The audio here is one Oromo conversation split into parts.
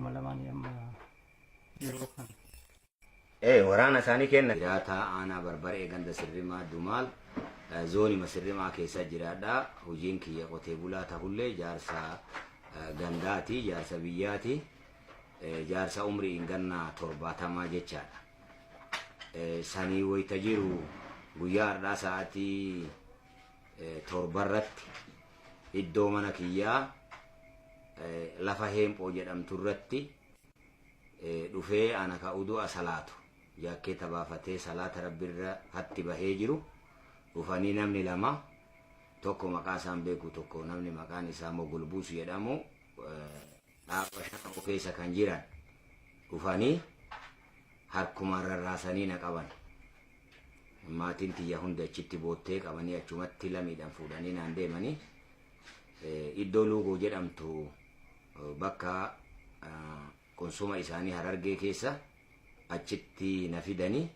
Jaruma lamaanii amma yeroo kana. Ee waraana isaanii kenna. Jiraataa aanaa Barbaree ganda Sirrimaa Dumaal zoonima Sirrimaa keessa jiraadha. Hojiin kiyya qotee bulaa tahullee jaarsa gandaati, jaarsa biyyaati, jaarsa umriin ganna 70 jechaadha. Sanii wayita jiru guyyaa har'aa sa'aatii 7 irratti iddoo mana kiyyaa lafa Heemphoo jedhamtu irratti dhufee ana ka udu'a salaatu jaakkeeta baafatee salaata rabbirra hatti bahee jiru dhufanii namni lama tokko maqaa isaan beeku tokko namni maqaan isaa Mogolbuus jedhamu dhaaba shanoo keessa kan jiran dhufanii harkumaan rarraasanii na qaban. Maatiin tiyya hundi achitti boottee qabanii achumatti lamiidhaan fuudhanii naan deemanii iddoo Luugoo jedhamtu bakka qunsuma isaanii Harargee keessa achitti na fidanii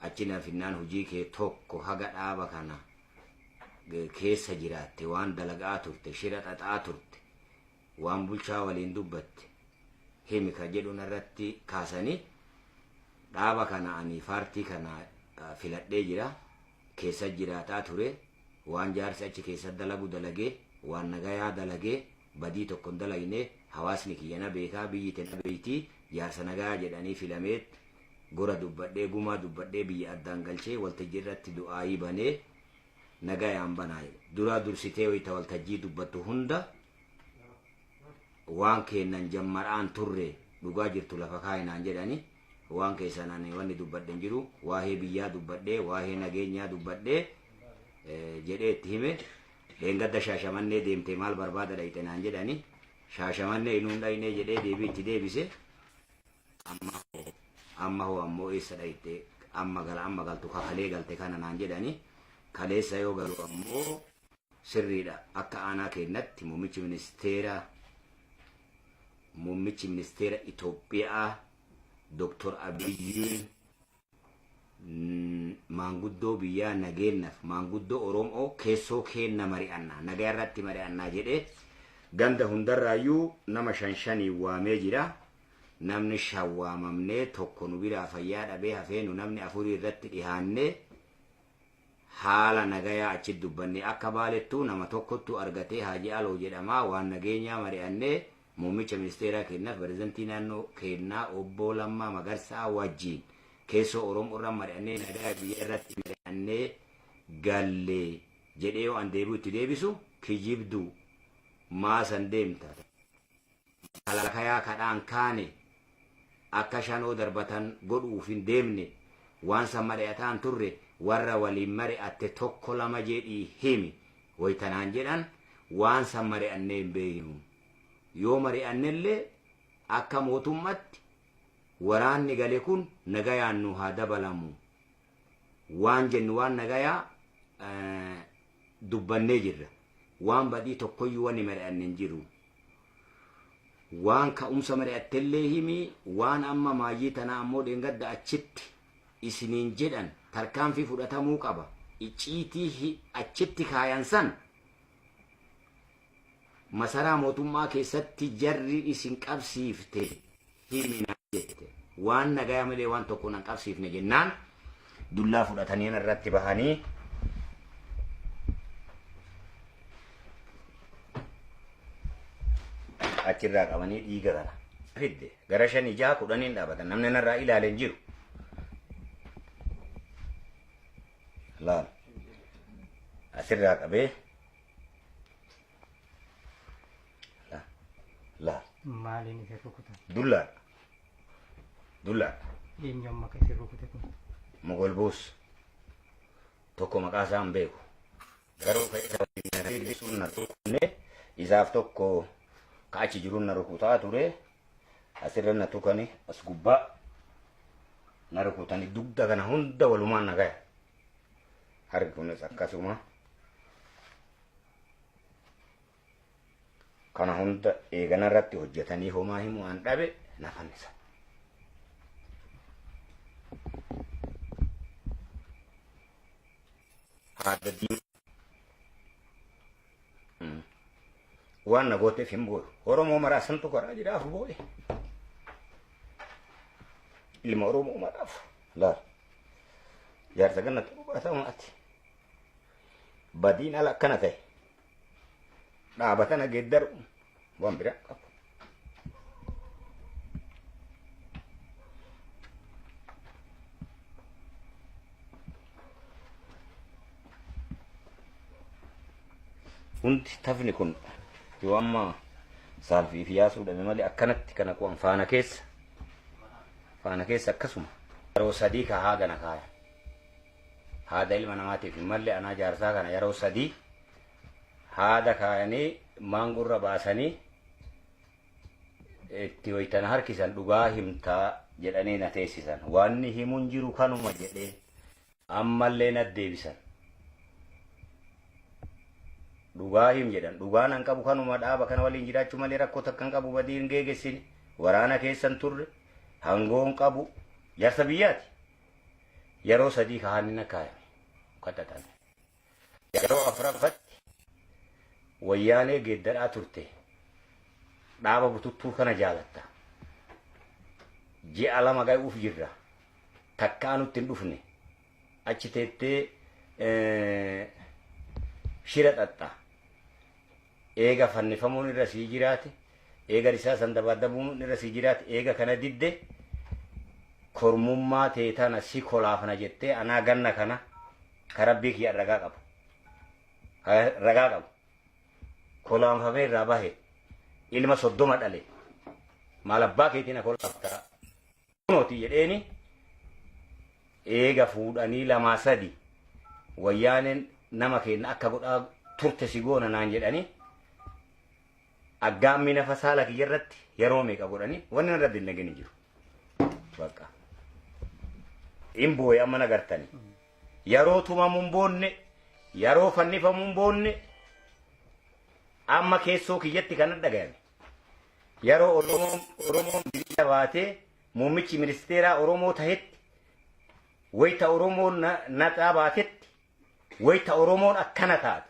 achi na finnaan hojii kee tokko haga dhaaba kana keessa jiraatte waan dalagaa turte shira xaxaa turte waan bulchaa waliin dubbatte himi ka jedhu narratti kaasanii dhaaba kana ani paartii kana filadhee jira keessa jiraataa ture waan jaarsi achi keessa dalagu dalagee waan nagayaa dalagee badii tokko hin dalagne hawaasni kiyya na beekaa biyyi te na beeyti jaarsa nagayaa jedhanii filameet gora dubbadhee gumaa dubbadhee biyya addaan galchee waltajjii irratti du'aayii banee nagayaan banaa jedhe. Duraa dursitee wayta waltajjii dubbattu hunda waan keennan jammaraan turre dhugaa jirtu lafa kaayi naan jedhani waan keessan ani wanni dubbadhe hin jiru waahee biyyaa dubbadhee waahee nageenyaa dubbadhee jedhee itti hime. Dheengadda Shaashamannee deemtee maal barbaada dhayxe naan jedhani Shaashamannee inuu hin dhaynee jedhee deebii itti deebise. Amma hoo amma hoo ammoo eessa dhayxe amma gala amma galtu ka kalee galte kana naan jedhani kaleessa yoo galu ammoo sirriidha akka aanaa keennatti muummichi ministeera Itoophiyaa Dr. Abiyyiin maanguddoo biyyaa nageennaf maanguddoo Oromoo keessoo keenna mari'anna nagaa irratti mari'annaa jedhee ganda hundarraayyuu nama shan shanii waamee jira. Namni shan waamamnee tokko nu biraa fayyaa dhabee hafee nu namni afurii irratti dhihaannee haala nagayaa achi dubbanne akka Baalettuu nama tokkottu argatee Haaji Aloo jedhamaa waan nageenyaa mari'annee muummicha ministeeraa keennaaf pirezidantii naannoo keennaa obbo Lammaa Magarsaa wajjiin keessoo Oromoo irra mari'annee nagaa biyya irratti mari'annee galle jedhee yoo an deebi'u itti deebisu kijibduu maasan deemta kalakayaa kadhaan kaane akka shanoo darbatan godhuuf hin deemne waan san mari'ataan turre warra waliin mari'atte tokko lama jedhii himi waytanaan jedhan waan san mari'annee hin beeynu yoo mari'annellee akka mootummatti waraanni gale kun nagayaan nu haa dabalamu waan jennu waan nagayaa dubbannee jirra waan badii tokkoyyuu wanni mari'anne hin jiru waan ka'umsa mari'attellee himi waan amma maayyii tanaa ammoo dheengadda achitti isiniin jedhan tarkaanfii fudhatamuu qaba icciitii achitti kaayan san masaraa mootummaa keessatti jarri isin qabsiifte himina jette waan nagaya malee waan tokko nan qabsiifne jennaan dullaa fudhatanii irratti bahanii achirraa qabanii dhiiga kana fidde gara shanii jaha kudhaniin dhaabatan namni narraa ilaale hin jiru. Laal asirraa qabee laal. Maaliin isin rukutan? Dullaadha. Dullaadha. Eenyu amma akka isin rukute kun? Mogolbuus tokko maqaa isaa hin beeku. Garuu ka isa waliin sun na rukunne isaaf tokko ka achi jiruun na rukutaa ture. Asirra na tukani as gubbaa na rukutani dugda kana hunda walumaan na gaya. Harki kunis akkasuma. Kana hunda eegana irratti hojjetanii homaa himuu an dhabe na fannisa. Haadha diimaa. Waan na gooteef hin booyu. Oromoo maraa santu karaa jiraaf boo'e. Ilma Oromoo maraaf laal. Jaarsa ganna 70ti. Badiin ala akkana ta'e. Dhaabatana geeddaru waan biraa qabu. Hundi tafni kun yoo amma saalfii fi yaasuu dhabe malee akkanatti kana qu'an faana keessa. Faana keessa akkasuma. Yeroo sadii ka haada na kaaya. Haada ilma namaatiif hin malle anaa jaarsaa kana yeroo sadii haada kaayanii maangurra baasanii itti waytana harkisan dhugaa himtaa jedhanii na teessisan. Wanni himuun jiru kanuma jedhee ammallee na deebisan. Dhugaa him jedhan. Dhugaan an qabu kanuma dhaaba kana waliin jiraachuu malee rakkoo takka hin qabu badii hin geegessine. Waraana keessan turre hangoon qabu jaarsa biyyaati. Yeroo sadii kahaanni na kaayame. Kadhatame. Yeroo afuraffatti wayyaanee geeddaraa turte. Dhaaba bututtuu kana jaalatta. Ji'a 2 ga'uuf jirra. Takkaa nutti hin dhufne. Achi teettee shira xaxxa. Eega fannifamuun irra sii jiraate, eega risaa san dabaadabuun irra sii jiraate, eega kana didde kormummaa tee tana si kolaafna jettee anaa ganna kana ka rabbii kiyya ragaa qabu. Ragaa qabu. Kolaanfamee irraa bahe ilma 30 dhale. Maal abbaa keetiin na kolaaftaa? Kunooti jedheeni eega fuudhanii lamaa sadi wayyaaneen nama keenya akka godhaa turte si goona naan jedhanii aggaammii nafa saala kiyya irratti yeroo meeqa godhanii wanni narra dillagin hin jiru. Bakka. Hin booye amma nagartani. Yeroo tumamu hin boonne, yeroo fannifamu hin boonne, amma keessoo kiyyatti kan dhagayame. Yeroo Oromoon bilisa baatee muummichi ministeeraa Oromoo tahetti, wayita Oromoon naxaa baatetti, wayita Oromoon akkana taatu.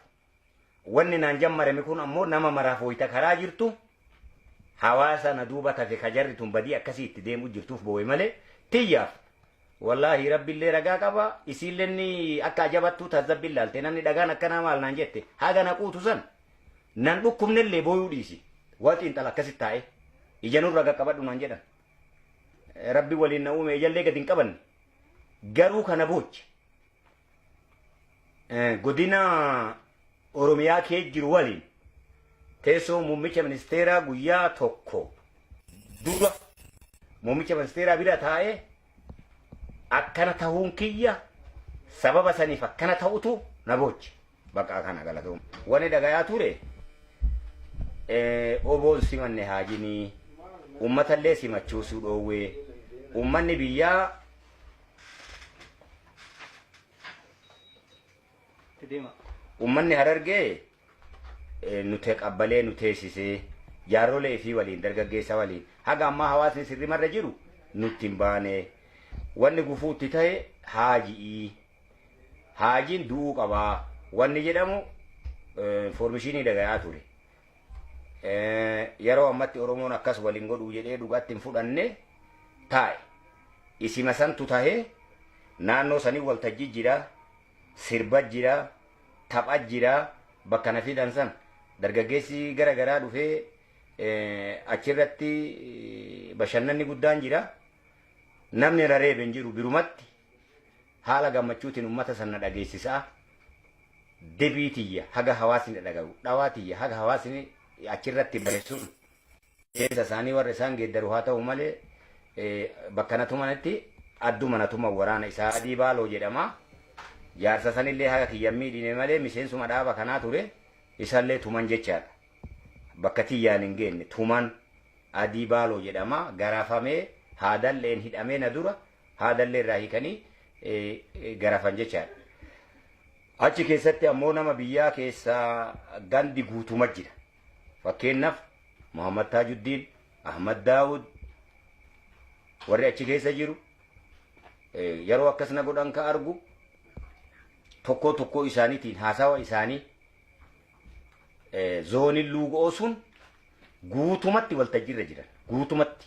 Wanni naan jammarame kun ammoo nama maraaf wayita karaa jirtu hawaasa na duuba tafe ka jarri tun badii akkasii itti deemu jirtuuf boo'e malee tiyyaaf wallaahi rabbillee ragaa qaba isiillee ni akka ajabattuu tazzabbiin laalte namni dhagaan akkanaa maal naan jette haga na quutu san nan dhukkubnellee booyuu dhiisi waa xiinxala akkasitti taa'e ija nurra qaqqabadhu naan jedhan rabbi waliin na uume ijallee gadi hin qabanne garuu kana booche godina Oromiyaa kee jiru waliin teessoo muummicha ministeeraa guyyaa tokko dura muummicha ministeeraa bira taa'ee akkana tahuun kiyya sababa saniif akkana ta'utu na booche. Bakka kana galatoom. Wani dhagayaa ture oboon simanne haajinii uummatallee simachuusuu dhoowwee uummanni biyyaa Itti deema. Uummanni Harargee nu teqabbalee nu teessisee jaarrolee fi waliin dargaggeessa waliin haga ammaa hawaasni sirrimarra jiru nutti hin baane. Wanni gufuu itti ta'e haaji'ii. Haajiin du'uu qabaa. Wanni jedhamu informishinii dhagayaa ture. Yeroo ammatti Oromoon akkas waliin godhuu jedhee dhugaatti hin fudhanne taa'e. Isima santu tahee naannoo sanii waltajjii jira, sirba jira, tapha jira, bakka na fidan san dargaggeessi gara garaa dhufee achirratti bashannanni guddaan jira. Namni na reebe hin jiru birumatti haala gammachuutiin uummata sana dhageessisaa. Debii tiyya haga hawaasni dhagahu, dhawaa tiyya haga hawaasni achirratti bare sun keessa isaanii warra isaan geeddaru haa ta'u malee bakka na tumanitti adduma na tuman waraana isaa Adii Baaloo jedhama. Jaarsa sanillee haga kiyya miidhine malee miseensuma dhaaba kanaa ture isallee tuman jechaadha. Bakka tiyyaan hin geenne tuman Adii Baaloo jedhama garafamee haadalleen hidhamee na dura haadallee irraa hiikanii garafan jechaadha. Achi keessatti ammoo nama biyyaa keessa gandi guutuma jira. Fakkeenyaaf Muhammad Taajuddiin, Ahmad Daawud warri achi keessa jiru yeroo akkas na godhan ka argu tokkoo tokkoo isaaniitiin haasawa isaanii zooniin luugoo sun guutumatti waltajjiirra jiran guutumatti.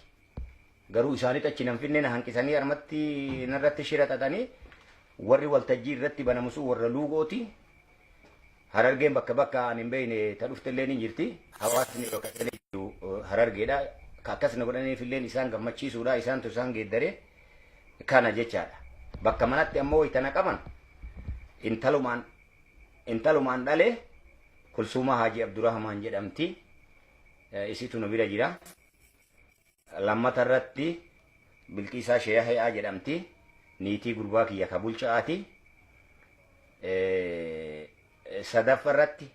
Garuu isaanitti achi nan finne, na hanqisanii armatti narratti shira xaxanii. Warri waltajjii irratti banamu sun warra Luugooti. Harargeen bakka bakka ani hin beekne ta dhuftellee ni jirti. Hawaasni bakka sana jiru Harargeedha. Ka akkas na godhaniif illee isaan gammachiisuudha. Isaantu isaan geeddare kana jechaadha. Bakka manatti ammoo wayita na qaban intalumaan dhale, Kulsuumaa Haaji Abdurrahmaan jedhamti. Isitu nu bira jira. Lammata irratti Bilqiisaa Sheeyahee'aa jedhamti. Niitii gurbaa kiyya ka bulcha'aati. Sadaffa irratti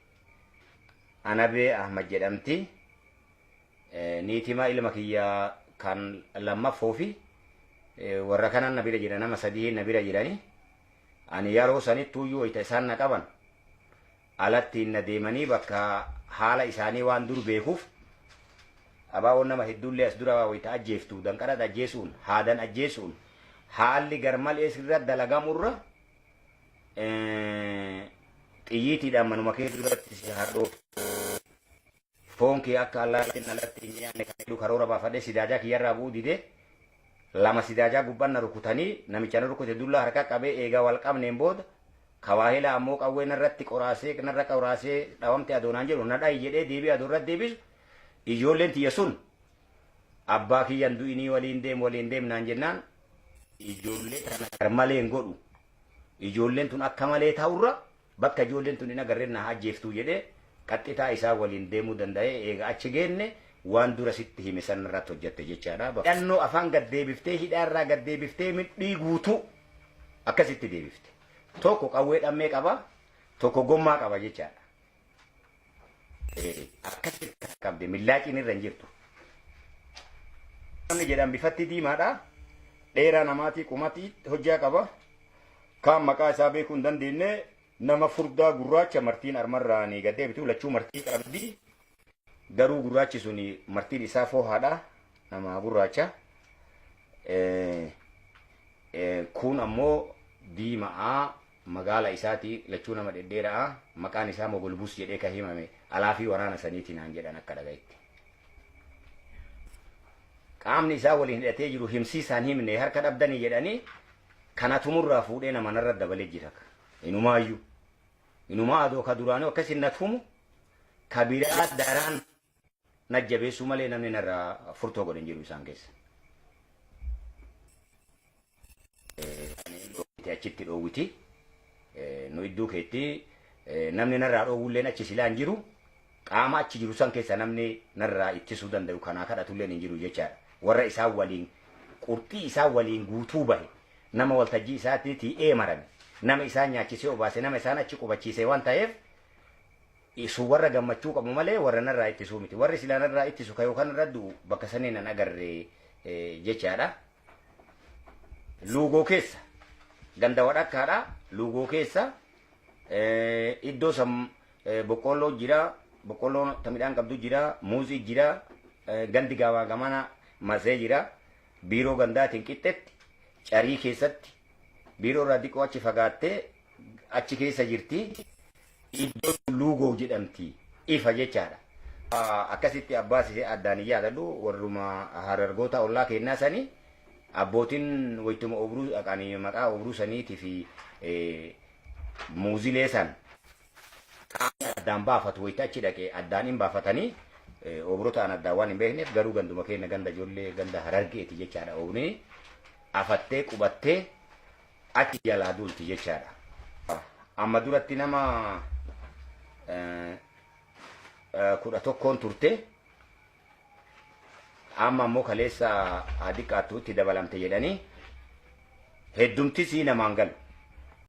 Anabee Ahmad jedhamti. Niitima ilma kiyya kan lammaffoo fi warra kanan na bira jira, nama sadii na bira jirani. Ani yeroo sanittuuyyuu wayita isaan na qaban alattiin na deemanii bakka haala isaanii waan dur beekuuf, abaawoon nama hedduullee as dura wayita ajjeeftu danqarad ajjeesuun, haadan ajjeesuun, haalli garmalee sirra dalagamurra xiyyiitiidhaan manuma kee duratti si hadhoof, foon kee akka allaattiin alatti hin nyaanne kan jedhu karoora baafadhee sidaajaa kiyyarraa bu'uu didee, lama sidaajaa gubbaan na rukutanii, namicha na rukute dullaa harka qabee eegaa wal qabneen booda, kawaahilaa ammoo qawwee narratti qoraasee, narra qoraasee, dhawamte adoonaan jedhu, na dhayi jedhee deebii adoo irratti deebisu, ijoolleen tiyya sun abbaa kiyyan du'inii waliin deem, waliin deem naan jennaan, ijoollee tana garmalee hin godhu, ijoolleen tun akka malee ta'urra bakka ijoolleen tun hin agarreen na ajjeeftuu jedhee qaxxitaa isaa waliin deemuu danda'ee. Eega achi geenne waan dura sitti hime san irratti hojjette jechaadha. Hidhannoo afaan gad deebiftee, hidhaarraa gad deebiftee, midhii guutuu akkasitti deebifte. Tokko qawwee dhammee qaba, tokko gommaa qaba jechaadha. Akkasitti qabde, millaaciin irra hin jirtu. Namni jedhan bifatti diimaadha. Dheeraa namaatii qumatii hojjaa qaba. Kaan maqaa isaa beekuu hin dandeenye, nama furdaa gurraacha martiin armarraanii gad deebitu, lachuu martii qabdi. Garuu gurraachi suni martiin isaa foohaadha. Nama gurraacha. Kun ammoo diimaa magaala isaati, lachuu nama dhedheeraa, maqaan isaa Mogolbus jedhee kan himame alaafii waraana saniiti naan jedhan akka dhagayetti. Qaamni isaa waliin hidhatee jiru himsiisaan himne harka dhabdanii jedhanii kana tumurraa fuudhee nama narra dabalee jira. Inumaayyuu. Inumaa adoo ka duraanii akkasin na tumu ka biraa daraan na jabeessuu malee namni narraa furtoo godhe hin jiru isaan keessa. Achitti dhoowwiti. Nu iddoo keetti namni narraa dhoowwulleen achi silaa hin jiru. Qaama achi jiru san keessa namni narraa ittisuu danda'u kanaa kadhatulleen hin jiru jechaadha. Warra isaan waliin qurxii isaan waliin guutuu bahe, nama waltajjii isaatiitii eemarame, nama isaan nyaachisee obaase, nama isaan achi qubachiise waan ta'eef, sun warra gammachuu qabu malee warra narraa ittisuu miti. Warri silaa narraa ittisu ka yookaan irra du'u bakka saniin nan agarre jechaadha. Luugoo keessa ganda wadhakkaadha. Luugoo keessa iddoo san boqqoolloo jira, boqqoolloo ta midhaan qabdu jira, muuzii jira, gandi gamaa gamana marsee jira. Biiroo gandaatiin qixxetti carii keessatti biiroo irraa diqoo achi fagaattee achi keessa jirti. Iddoo Luugoo jedhamti. Ifa jechaadha. Akkasitti abbaa sisee addaan hin yaadadhu, warruma Harargoota ollaa kennaa sanii abbootiin wayituma obruu dhaqanii maqaa obruu saniitii fi muuzilee san qaamni addaan baafatu wayita achi dhaqe addaan hin baafatanii, obrota an addaan waan hin beekneef, garuu ganduma keenya, ganda ijoollee ganda Harargeeti jechaadha. Obrni afattee qubattee achi jalaa duulti jechaadha. Amma duratti nama 11n turte. Amma ammoo kaleessa haa xiqqaattu itti dabalamte jedhanii, heddumtisii namaan galu.